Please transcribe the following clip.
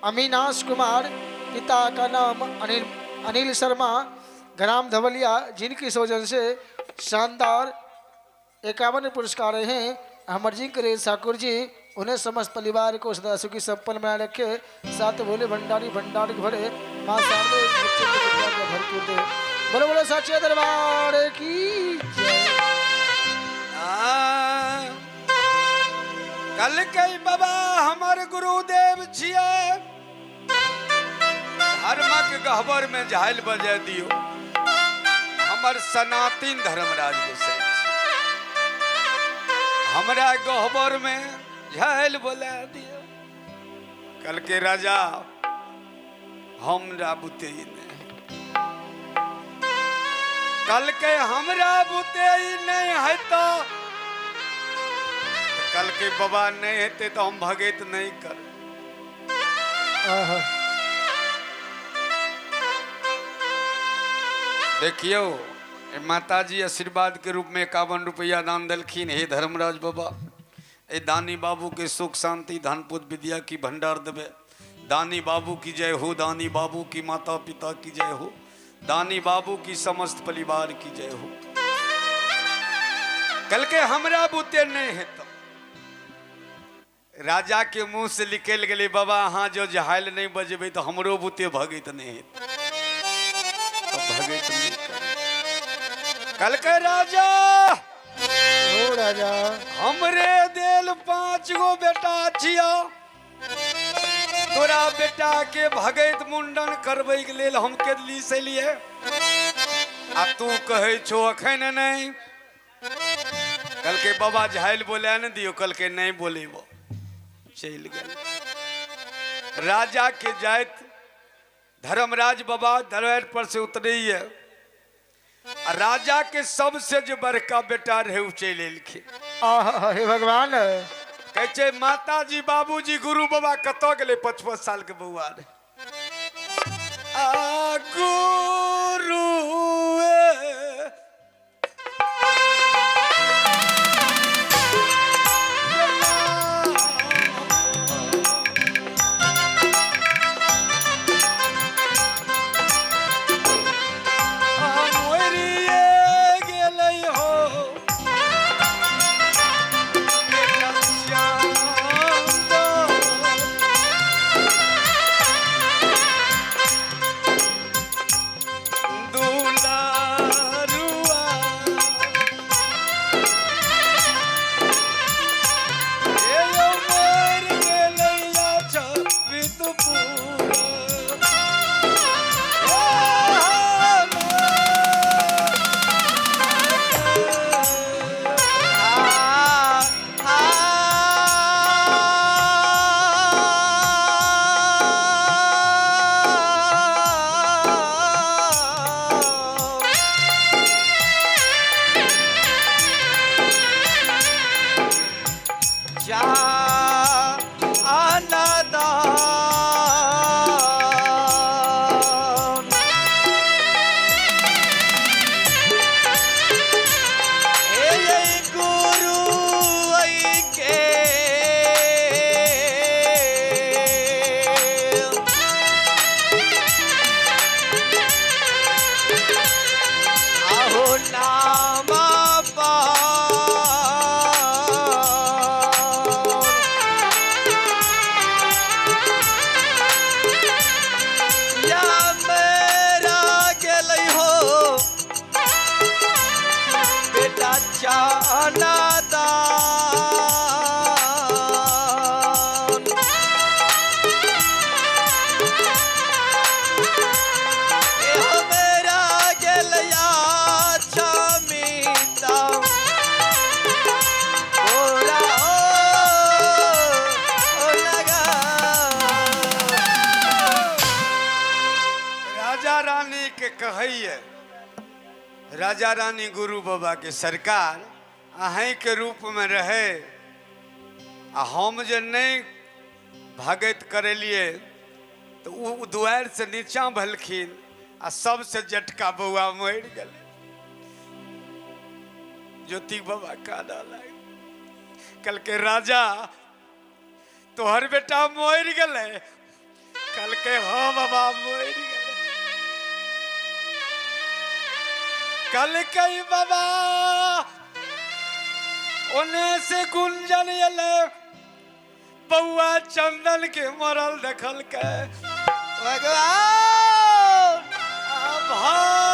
अमीनाश कुमार, पिता का नाम अनिल अनिल शर्मा, ग्राम धवलिया, जिनकी सौजन से शानदार 51 पुरस्कार हैं। अमर जी करे ठाकुर जी उन्हें समस्त परिवार को सदा सुखी संपन्न बनाए रखे। साथ भोले भंडारी भंडार भरे माँ सामने बच्चे को विद्या का भरपूर दे। बोलो बोलो साचे दरबार की जय। कल के बाबा हमर गुरुदेव छियै, धर्मक गहबर में झाइल बजा दियो। हमर सनातन धर्मराज गोसाई छी, हमरा गहबर में झाइल बोला दियो। कल के राजा हमरा बुते नहीं, कल के हमरा बुते नहीं है तो कल के बाबा नहीं हेते तो हम भगत नहीं कर। आहा। देखियो माता जी आशीर्वाद के रूप में 51 रुपया दान दिलखिन। हे धर्मराज बाबा, ए दानी बाबू के सुख शांति धन पुत विद्या की भंडार देवे। दानी बाबू की जय हो, दानी बाबू की माता पिता की जय हो, दानी बाबू की समस्त परिवार की जय हो। कल के हमरा बुते नहीं है तो राजा के मुंह से निकल गेलै, बाबा अहाँ जो जहाइल नहीं बजेबै तो हमरो बुते भगैत नहीं हेतै। तो भगैत नहीं कर। कल के राजा ओ राजा हमरे देल 5 गो बेटा छिया, तोरा बेटा के भगैत मुंडन करबै के लेल हम केदली से लिए, आ तू कहै छो अखन नहीं। कल के बाबा झाइल बोले ने दियो, कल के नहीं बोलेबो, चलि गेल। राजा के जाइत धर्मराज बाबा दरबार पर से उतरैये, आ राजा के सबसे जे बड़का बेटा रहे उ चलि एलखिन। आहा, हे भगवान। कहै छै माताजी बाबूजी गुरु बाबा कतऽ गेलै? 55 साल के बौआ रहे। आ गुरु मरिए गेलै हो बेटा श्याम। दुलारुआ ए यौ मरि गेलैया छबितपुर। जा अनदान हे गुरु ऐ के आहो नाम पार या मेरा गेलै हो बेटा चाना दान। ए हो मेरा गेलैया छमिता ओरा ओ ओ लगा। राजा रानी के कहैये, राजा रानी गुरु बाबा के, सरकार अहीं के रूप में रहे, आ हम जे नहीं भगत करेलिए तो उ दुआरि से नीचा भेलखिन आ सबसे जटका बौआ मरि गेलै। ज्योति बाबा कानऽ लागि। कहलकै राजा तोहर बेटा मरि गेलै, कहलकै हाँ बाबा मरि गेलै। कहलकै बाबा ओने से गुंजन एलै, बौआ चंदन के मरल देखलकै। भगवान आ भाय